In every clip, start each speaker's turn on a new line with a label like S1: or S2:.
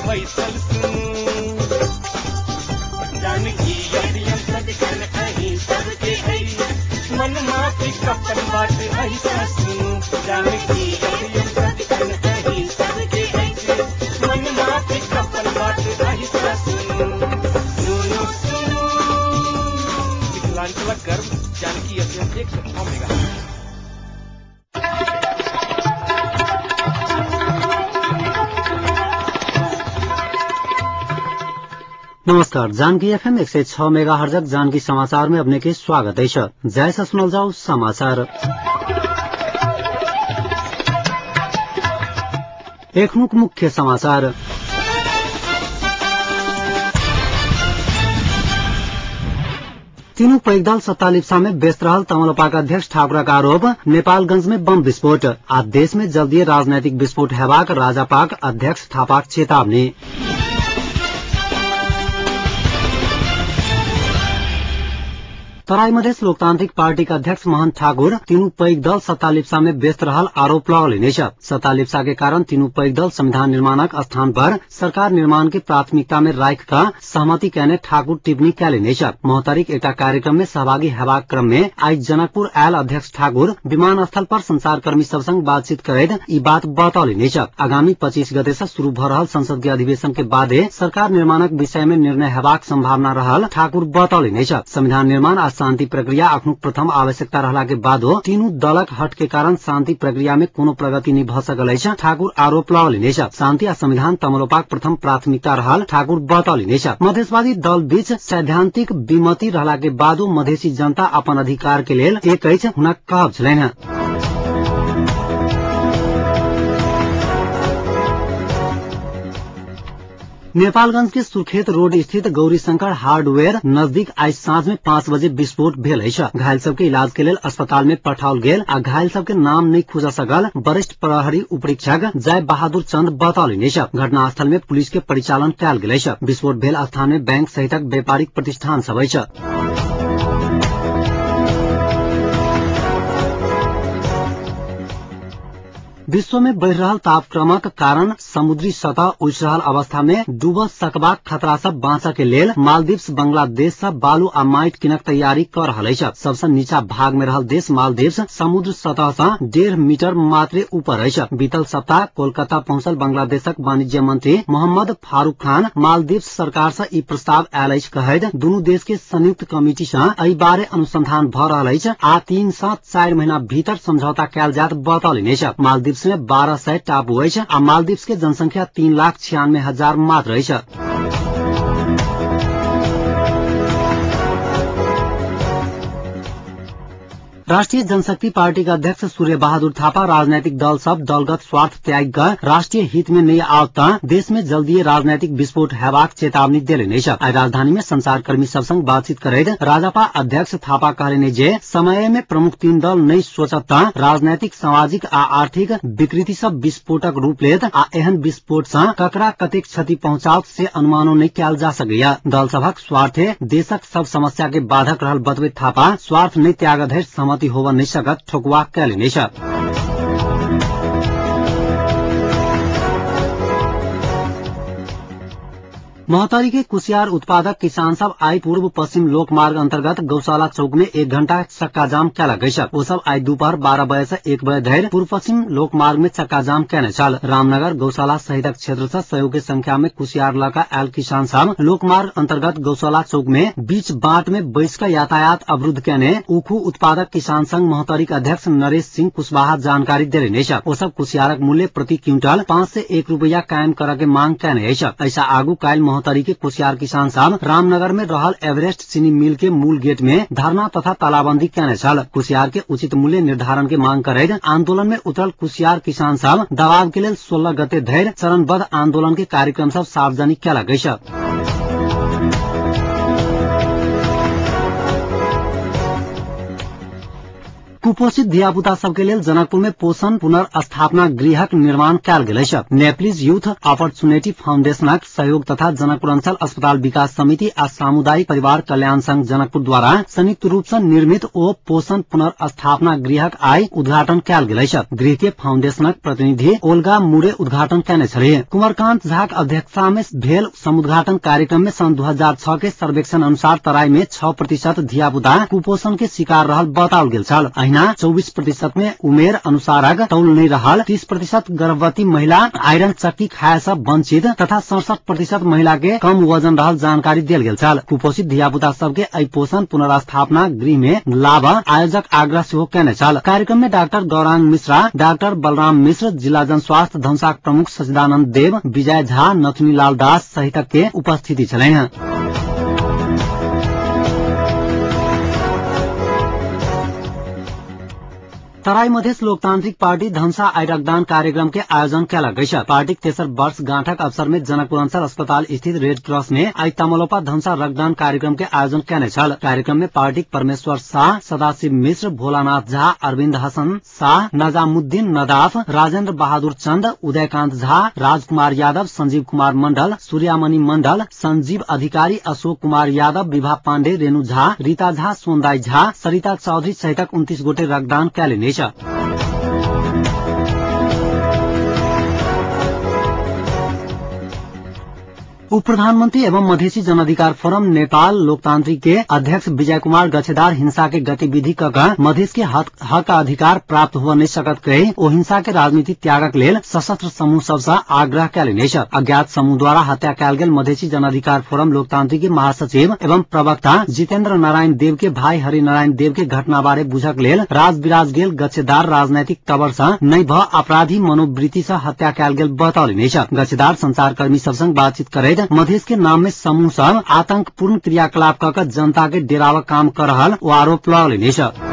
S1: बैसल सुनू। जानकी एफएम सदिखन अहीं सबके अछि, मन माफिक अपन बात अहिसँ सुनू। जानकी एफएम सदिखन अहीं सबके अछि, मन माफिक अपन बात अहिसँ सुनू। सुनू सुनू मिथिलांचलक गर्व जानकी एफएम 106 मेगा।
S2: नमस्कार, जानकी एफएम 106 मेगा हर्जक जानकी समाचार में अपने के स्वागत है। जय से सुनल जाओ समाचार। एखनुक मुख्य समाचार। तीनू पैघ दल सत्ता लिप्सा में व्यस्त रहल तमलोपाक अध्यक्ष ठाकुरक आरोप। नेपालगंज में बम विस्फोट आ देश में जल्दीए राजनैतिक विस्फोट हेबाक राजापाक अध्यक्ष थापाक चेतावनी। तराई मधेस लोकतांत्रिक पार्टी का अध्यक्ष मोहन ठाकुर तीनू पैघ दल सत्ता लिप्सा में व्यस्त रहल आरोप लगौलनि अछि। सत्ता लिप्सा के कारण तीनू पैघ दल संविधान निर्माणक स्थान पर सरकार निर्माण के प्राथमिकता में राखि कऽ सहमति कयने ठाकुर टिप्पणी कयलनि अछि। महोत्तरीक एकटा कार्यक्रम में सहभागी हेबाक क्रम में आइ जनकपुर आयल अध्यक्ष ठाकुर विमानस्थल पर संचारकर्मी सब संग बातचीत करैत ई बात बतौलनि अछि। आगामी 25 गते से शुरू भऽ रहल संसद के अधिवेशन के बादे सरकार निर्माणक विषय में निर्णय हेबाक संभावना रहल ठाकुर बतौलनि अछि। संविधान निर्माण शांति प्रक्रिया अखनुक प्रथम आवश्यकता रहला के बादो तीनू दलक हट के कारण शांति प्रक्रिया में कोनो प्रगति नहीं भ सकल अछि ठाकुर आरोप लगौलनि अछि। शांति आ संविधान तमलोपाक प्रथम प्राथमिकता रहल ठाकुर बतौलनि अछि। मधेशवादी दल बीच सैद्धांतिक विमति रहला के बादो मधेसी जनता अपन अधिकार के लेल एक अछि हुनक कहब छलनि। नेपालगंज के सुर्खेत रोड स्थित गौरीशंकर हार्डवेयर नजदीक आइ साँझ में 5 बजे विस्फोट भेल अछि। घायल सबके इलाज के लेल अस्पताल में पठाओल गेल आ घायल सबके नाम नहीं खुज सकल वरिष्ठ प्रहरी उपरीक्षक जय बहादुर चंद बतौलनि अछि। घटनास्थल में पुलिस के परिचालन कयल गेल अछि। विस्फोट भेल स्थान में बैंक सहितक व्यापारिक प्रतिष्ठान सब अछि। विश्व में बढ़ि रहल तापक्रमक कारण समुद्री सतह उठि रहल अवस्था में डूबऽ सकबाक खतरा से बाँचऽ के लेल मालदीव्स बांग्लादेश से बालू आ माटि किनक तैयारी कर रहल अछि। सबसे नीचा भाग में रहल देश मालदीव्स समुद्र सतह से 1.5 मीटर मात्रे ऊपर अछि। बीतल सप्ताह कोलकाता पहुंचल बांग्लादेशक वाणिज्य मंत्री मोहम्मद फारूक खान मालदीव्स सरकार से ई प्रस्ताव आयल अछि कहैत दुनू देश के संयुक्त कमिटी से एहि बारे अनुसंधान भऽ रहल अछि आ 3 से 4 महीना भीतर समझौता कयल जायत बतौलनि अछि। मालदीव्स में 1200 टापू अछि आ मालदीव्स के जनसंख्या 3,96,000 मात्र अछि। राष्ट्रिय जनशक्ति पार्टी का अध्यक्ष सूर्य बहादुर थापा राजनैतिक दल सब दलगत स्वार्थ त्याग कर राष्ट्रिय हित में नहीं आवत त देश में जल्दीए राजनैतिक विस्फोट हेबाक चेतावनी देलनि अछि। आइ राजधानी में संचारकर्मी सब संग बातचीत करैत राजपा अध्यक्ष थापा कहलनि जे समय में प्रमुख 3 दल नहीं सोचत त राजनैतिक, सामाजिक आ आर्थिक विकृति सब विस्फोटक रूप लेत आ एहन विस्फोट सँ ककरा कतेक क्षति पहुंचाओत से अनुमानो नहीं कयल जा सकैया। दल सभक स्वार्थे देशक सब समस्या के बाधक रहल बतबैत थापा स्वार्थ नहीं त्याग धरि सहमति होब नहीं सकत ठोकुआ कयलनि अछि। महोत्तरी के कुसियार उत्पादक किसान सब आई पूर्व पश्चिम लोकमार्ग अंतर्गत गौशाला चौक में 1 घंटा चक्का जाम कयलक अछि। ओ सब आई दोपहर 12 बजे से 1 बजे धरि पूर्व पश्चिम लोकमार्ग में चक्का जाम कयने छल। रामनगर गौशाला सहितक क्षेत्र से सयौ के संख्या में कुसियार लऽ कऽ आयल किसान सब लोकमार्ग अंतर्गत गौशाला चौक में बीच बाट में बैस कऽ यातायात अवरुद्ध कयने उखू उत्पादक किसान संघ महोत्तरीक अध्यक्ष नरेश सिंह कुशवाहा जानकारी देलनि अछि। ओ सब कुसियारक मूल्य प्रति क्विंटल 5 से 1 रुपया कायम करऽ के मांग कयने अछि। ऐसा आगू काल्हि महोत्तरी के कुसियार किसान सब रामनगर में रहल एवरेस्ट चीनी मिल के मूल गेट में धरना तथा तालाबंदी कयने छल। कुसियार के उचित मूल्य निर्धारण के मांग करैत आंदोलन में उतरल कुसियार किसान सब दबाव के लेल 16 गते धरि चरणबद्ध आंदोलन के कार्यक्रम सब सार्वजनिक कयलक अछि। कुपोषित धियापुता सबके लेल जनकपुर में पोषण पुनर्स्थापना गृहक निर्माण कयल गेल अछि। नेपलिज यूथ अपॉर्चुनिटी फाउंडेशनक सहयोग तथा जनकपुर अंचल अस्पताल विकास समिति आ सामुदायिक परिवार कल्याण संघ जनकपुर द्वारा संयुक्त रूप से निर्मित ओ पोषण पुनर्स्थापना गृहक आइ उद्घाटन कयल गेल अछि। गृह के फाउंडेशनक प्रतिनिधि ओल्गा मुरे उद्घाटन कयने छलीह। कुमरकांत झाक अध्यक्षता में भेल समुद्घाटन कार्यक्रम में सन् 2006 के सर्वेक्षण अनुसार तराई में 6% धियापुता कुपोषण के शिकार रहल बताओल गेल छल। अहिना 24% में उमेर अनुसारक तौल नहि रहल, 30% गर्भवती महिला आयरन चक्की खाए से वंचित तथा 67% महिला के कम वजन रहल जानकारी देल गेल छल। कुपोषित धियापुता सबके एहि पोषण पुनर्स्थापना गृह में लाभ आयोजक आग्रह सेहो केने छल। कार्यक्रम में डाक्टर गौरांग मिश्रा, डाक्टर बलराम मिश्र, जिला जन स्वास्थ्य धनुषाक प्रमुख सचिदानंद देव, विजय झा, नथुनी लाल दास सहितक के उपस्थिति छलनि। तराई मधेस लोकतांत्रिक पार्टी धनुषा आइ रक्तदान कार्यक्रम के आयोजन कयलक अछि। पार्टीक तेसर वर्ष गांठक अवसर में जनकपुर अंचल अस्पताल स्थित रेड क्रॉस में आइ तमलोपा धनुषा रक्तदान कार्यक्रम के आयोजन कयने छल। कार्यक्रम में पार्टीक परमेश्वर शाह, सदाशिव मिश्र, भोलानाथ झा, अरविन्द हसन शाह, नजामुद्दीन नदाफ, राजेन्द्र बहादुर चंद, उदयकांत झा, राजकुमार यादव, संजीव कुमार मंडल, सूर्यामणि मंडल, संजीव अधिकारी, अशोक कुमार यादव, विभा पाण्डे, रेणु झा, रीता झा, सोनदाई झा, सरिता चौधरी सहितक 29 गोटे रक्तदान कयलनि अछि। उप प्रधानमंत्री एवं मधेसी जनअधिकार फोरम नेपाल लोकतांत्रिक के अध्यक्ष विजय कुमार गच्छेदार हिंसा के गतिविधि क मधेस के हक अधिकार प्राप्त हुआ नहीं सकत कहि ओ हिंसा के राजनीति त्यागक लेल सशस्त्र समूह सबसँ आग्रह कयलनि अछि। अज्ञात समूह द्वारा हत्या कयल गेल मधेसी जनअधिकार फोरम लोकतांत्रिक के महासचिव एवं प्रवक्ता जितेन्द्र नारायण देव के भाई हरिनारायण देव के घटना बारे बुझक लेल राजविराज गेल गच्छेदार राजनैतिक तबर सँ नहि भ अपराधी मनोवृत्ति सँ हत्या कयल गेल बतौलनि अछि। गच्छेदार संचारकर्मी सब संग बातचीत करैत मधेस के नाम में समूह सब आतंकपूर्ण क्रियाकलाप क जनता के डेरावक काम कर रहल ओ आरोप लगौलनि अछि।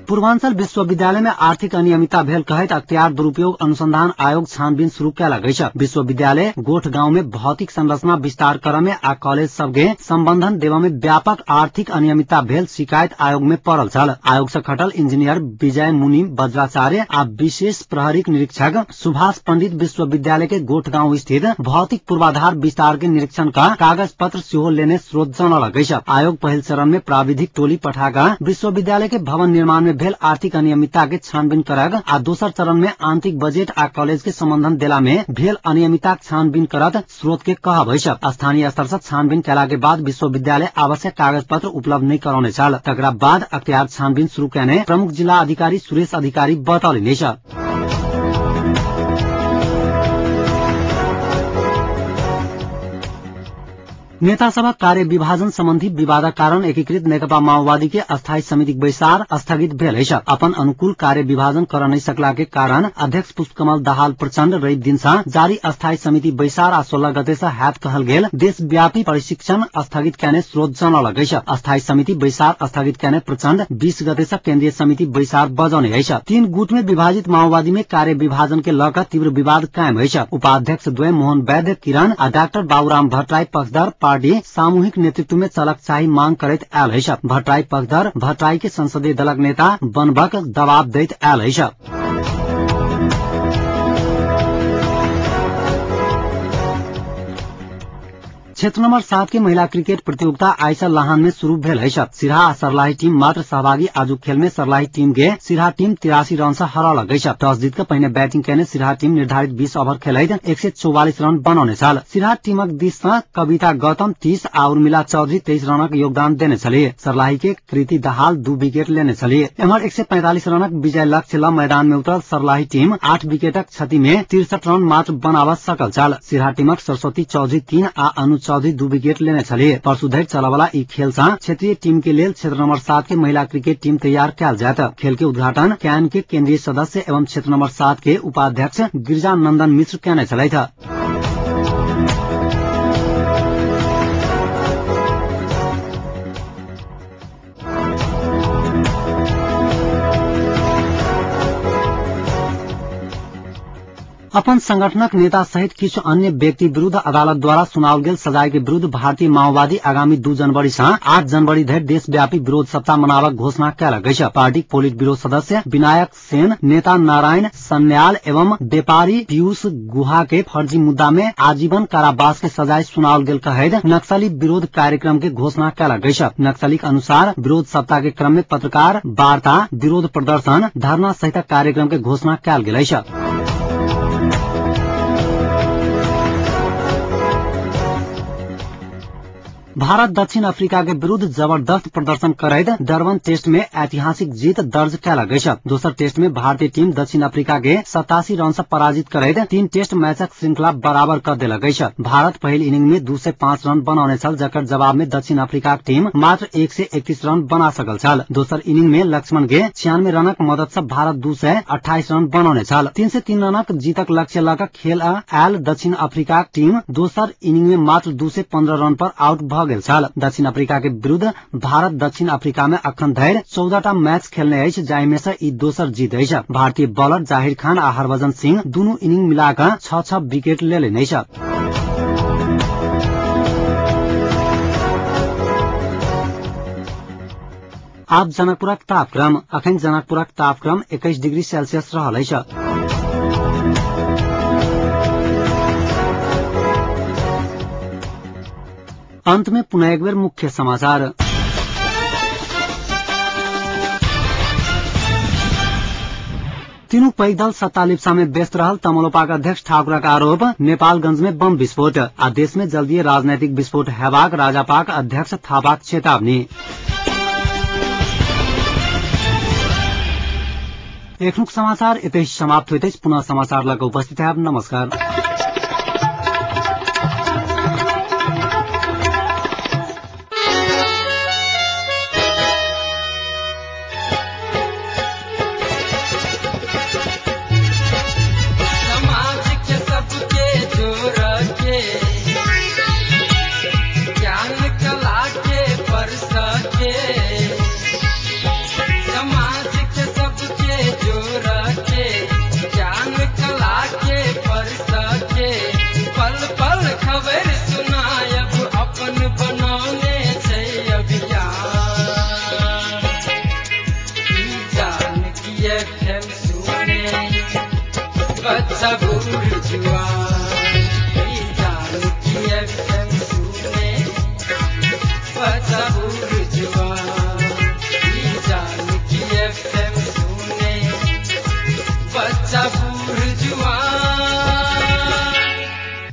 S2: पूर्वांचल विश्वविद्यालय में आर्थिक अनियमितता भेल कहैत अख्तियार दुरूपयोग अनुसंधान आयोग छानबीन शुरू कयलक अछि। विश्वविद्यालय गोठ गांव में भौतिक संरचना विस्तार करय में आ कॉलेज सबके संबंधन देवा में व्यापक आर्थिक अनियमितता भेल शिकायत आयोग में पड़ल छल। आयोग से खटल इंजीनियर विजय मुनि वज्राचार्य आ विशेष प्रहरीक निरीक्षक सुभाष पंडित विश्वविद्यालय के गोठ गांव स्थित भौतिक पूर्वाधार विस्तार के निरीक्षण का कागज पत्र सेहो लेने स्रोत जनौलक अछि। आयोग पहिल चरण में प्राविधिक टोली पठाकऽ विश्वविद्यालय के भवन निर्माण में भेल आर्थिक अनियमितता के छानबीन करक आ दोसर चरण में आंतरिक बजेट आ कॉलेज के संबंधन देला में भेल अनियमितता छानबीन करत स्रोत के कहब अछि। स्थानीय स्तर से छानबीन कयला के बाद विश्वविद्यालय आवश्यक कागज पत्र उपलब्ध नहीं करौने छल। तकरा बाद अख्तियार छानबीन शुरू कयने प्रमुख जिला अधिकारी सुरेश अधिकारी बतौलनि अछि। नेता सभा कार्य विभाजन संबंधी विवादक कारण एकीकृत नेकपा माओवादी के अस्थायी समितिक बैसार स्थगित भेल अछि। अपन अनुकूल कार्य विभाजन कर नहीं सकला के कारण अध्यक्ष पुष्पकमल दाहाल प्रचण्ड रवि दिन से जारी अस्थायी समिति बैसार आ 16 गते से हैत कहल गेल देशव्यापी प्रशिक्षण स्थगित कयने स्रोत जनौलक अछि। अस्थायी समिति बैसार स्थगित कयने प्रचण्ड 20 गते से केन्द्रीय समिति बैसार बजौने अछि। 3 गुट में विभाजित माओवादी में कार्य विभाजन के लऽ कऽ तीव्र विवाद कायम अछि। उपाध्यक्ष द्वय मोहन वैद्य किरण आ डाक्टर बाबूराम भट्टराई पक्षधर पार्टी सामूहिक नेतृत्व में चलक चाही मांग करैत आयल अछि। भट्टराई पक्षधर भट्टराई के संसदीय दलक नेता बनबक दबाव दैत आयल अछि। क्षेत्र नंबर 7 के महिला क्रिकेट प्रतियोगिता आइसा लाहान में शुरू भेल अछि। सिरहा आ सर्लाही टीम मात्र सहभागी आजुक खेल में सर्लाही टीम के सिरहा टीम 83 रन से हरौलक अछि। टॉस जीत के पहिने बैटिंग कयने सिरहा टीम निर्धारित 20 ओवर खेलैत 144 रन बनौने छल। सिरहा टीमक दिस सँ कविता गौतम 30 आ उर्मिला चौधरी 23 रनक योगदान देने छलीह। सर्लाही के कृति दाहाल 2 विकेट लेने छलीह। एम्हर 145 रनक विजय लक्ष्य ल मैदान में उतरल सर्लाही टीम 8 विकेटक क्षति में 63 रन मात्र बनाब सकल छल। सिरहा टीमक सरस्वती चौधरी 3 आ अनु चौधरी 2 विकेट लेने छलीह। परसू धरि चलवला ई खेल सँ क्षेत्रीय टीम के लेल क्षेत्र नंबर 7 के महिला क्रिकेट टीम तैयार कयल जायत। खेल के उद्घाटन can के केंद्रीय सदस्य एवं क्षेत्र नंबर 7 के उपाध्यक्ष गिरिजा नंदन मिश्र कयने छलथि। अपन संगठनक नेता सहित किछु अन्य व्यक्ति विरूद्ध अदालत द्वारा सुनाओल गेल सजाय के विरूद्ध भारतीय माओवादी आगामी 2 जनवरी सँ 8 जनवरी धरि देशव्यापी विरोध सप्ताह मनाबक घोषणा कयलक अछि। पार्टीक पोलिट ब्यूरो सदस्य विनायक सेन, नेता नारायण सन्याल एवं व्यापारी पीयूष गुहा के फर्जी मुद्दा में आजीवन कारावास के सजाय सुनाओल गेल कहैत नक्सली विरोध कार्यक्रम के घोषणा कयलक अछि। नक्सलीक अनुसार विरोध सप्ताह के क्रम में पत्रकार वार्ता, विरोध प्रदर्शन, धरना सहित कार्यक्रम के घोषणा कयल गेल अछि। भारत दक्षिण अफ्रीका के विरूद्ध जबरदस्त प्रदर्शन करैत डरबन टेस्ट में ऐतिहासिक जीत दर्ज कयलक अछि। दोसर टेस्ट में भारतीय टीम दक्षिण अफ्रीका के 87 रन से पराजित करैत 3 टेस्ट मैचक श्रृंखला बराबर कर देलक अछि। भारत पहिल इनिंग में 205 रन बनौने छल, जकर जवाब में दक्षिण अफ्रीका टीम मात्र 131 रन बना सकल छल। दोसर इनिंग में लक्ष्मण के 96 रनक मदद से भारत 228 रन बनौने छल। 303 रनक जीतक लक्ष्य लऽ खेल आयल दक्षिण अफ्रीका टीम दोसर इनिंग में मात्र 215 रन पर आउट भऽ गेल छल। दक्षिण अफ्रीका के विरूद्ध भारत दक्षिण अफ्रीका में अखन धरि 14टा मैच खेलने अछि, जाहि में से ई दोसर जीत अछि। भारतीय बॉलर जाहिर खान आ हरभजन सिंह दुनू इनिंग मिलाकऽ 6-6 विकेट लेलनि अछि। आब जनकपुरक तापक्रम। अखन जनकपुरक तापक्रम 21 डिग्री सेल्सियस रहल अछि। अंत में पुनः एक बेर मुख्य समाचार। तीनू पैघ दल सत्ता लिप्सा में व्यस्त रहल तमलोपाक अध्यक्ष ठाकुरक आरोप। नेपालगंज में बम विस्फोट आ देश में जल्दीए राजनैतिक विस्फोट हेबाक राजापाक अध्यक्ष थापाक चेतावनी। एखनुक समाचार एतहि समाप्त होइत अछि। पुनः समाचार लग उपस्थित हैब। नमस्कार।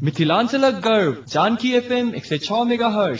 S3: मिथिलांचलक गर्व जानकी एफएम 106 मेगाहर्ट्ज।